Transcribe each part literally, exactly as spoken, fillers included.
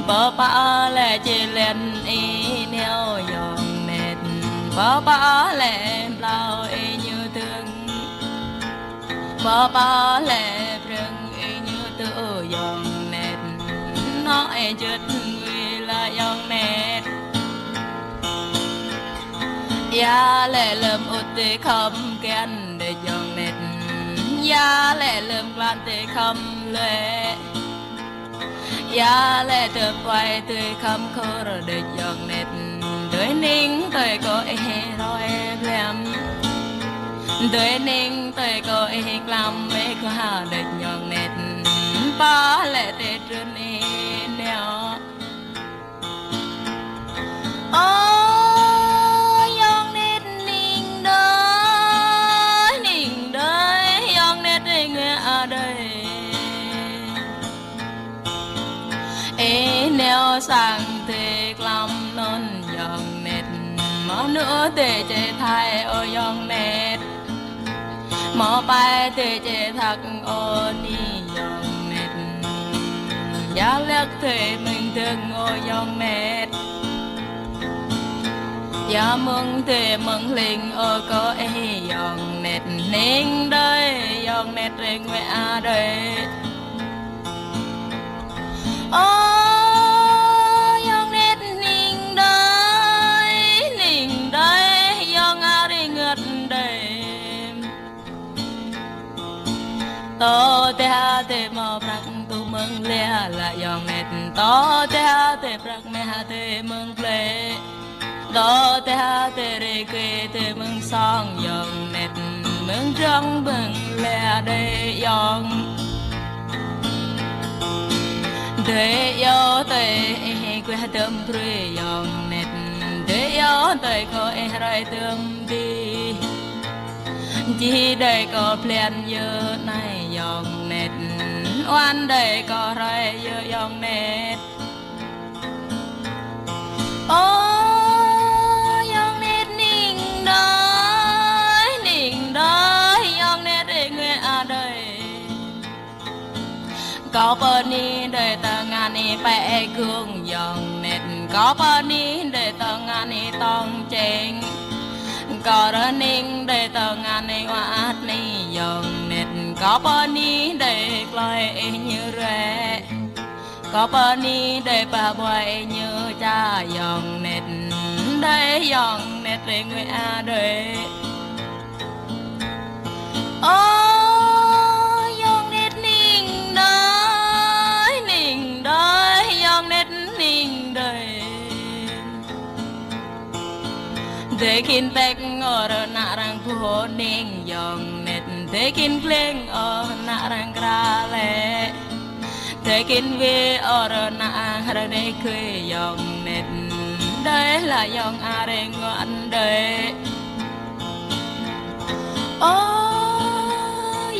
Pơpă lĕ či lĕ ih nao yŏng anet? Pơpă lĕ ƀlao ih ñu dơ̆ng? Pơpă lĕ prơ̆ng ih ñu tŭ yŏng anet? Nŏ ih juăt ngui lĕ yŏng anet? Ia lĕ lơ̆m ŭt tui khŏm kian đĕč yŏng anet? Ia lĕ lơ̆m klan tui khŏm lĕ? Ia lĕ tơp wai tui khŏm khur đĕč yŏng anet? Dui ning tui kơ ih roi blem, dui ning tui kơ ih klam ih kơ ha đĕč yŏng anet? Pă lĕ tui trun ih nao? Ơ yŏng anet ning đơi, ning đơi, yŏng anet ih ngui a đơi. Ih nao sang tui klam anŭn yŏng anet? Mơnŭ tui či thai ơ yŏng anet? Mơpai tui či thăk ơ ni yŏng anet? Ia lĕ tui mơ̆ng dơ̆ng ơ yŏng anet? Ia mơ̆ng tui mơ̆ng hling ơ kơ ih yŏng anet? Ning đơi, yŏng anet ih ngui a đơi. Ơ yŏng anet ning đơi, ning đơi, yŏng a ri ngăt đơi. Tơ tê ha tê mơ prăk tui mơ̆ng lĕ lĕ yŏng anet? Tơ tê ha tê prăk mĕ ha tê mơ̆ng plĕ? Tơ tê ha tê ri kê tê mơ̆ng song yŏng anet? Mơ̆ng drŏng mơ̆ng lĕ đơi yŏng? Đơi yŏng tui ih kueh tơm prui yŏng anet? Đơi yŏng tui kơ ih roi tơm dih? Či đơi kơ plĕn yơ anai yŏng anet? Oan đơi kơ roi yơ yŏng anet? Ơ yŏng anet ning đơi, ning đơi, yŏng anet ih ngui a đơi. Kâo pơ ni đơi tơngan ih pĕ gơ̆ng yŏng anet? Kâo pơ ni đơi tơngan ih tong čeng? Kâo rơning đơi tơngan ih wa at ni yŏng anet? Kâo pơ ni đơi klơi ih ñu rĕ? Kâo pơ ni đơi pă ƀuai ñu ča yŏng anet? Đơi yŏng anet ih ngui a đơi. Ơ yŏng anet ning đơi, ning đơi, yŏng anet ning đơi. Dơi khĭn tĕk ơ rơnă arăng pô ning yŏng anet? Dơi khĭn kleng ơ rơnă arăng kra lĕ? Dơi khĭn wê ơ rơnă arăng rơnê khơi yŏng anet? Đơi lĕ yŏng a ri ngŏn đơi. Ơ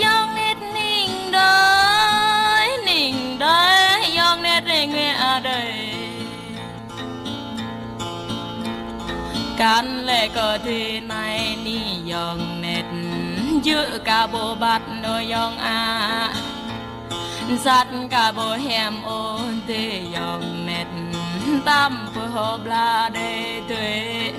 yŏng anet ning đơi, ning đơi, yŏng anet ih ngui a đơi. Kăn lĕ kơ tui anai ni yŏng anet? Jư̆ ka ƀu ƀăt nô yŏng a. Sat ka ƀu hiam ôh tui yŏng anet? Tam pơhô bla đơi tui.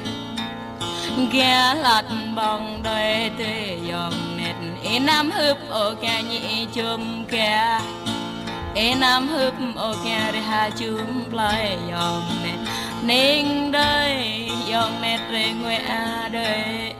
Gah lăt ƀong đơi tui yŏng anet? Ih năm hưp ôh gah ñi čum gah. Ih năm hưp ôh gah rơha čum plơi yŏng anet? Ning đơi, yŏng anet ih ngui a đơi.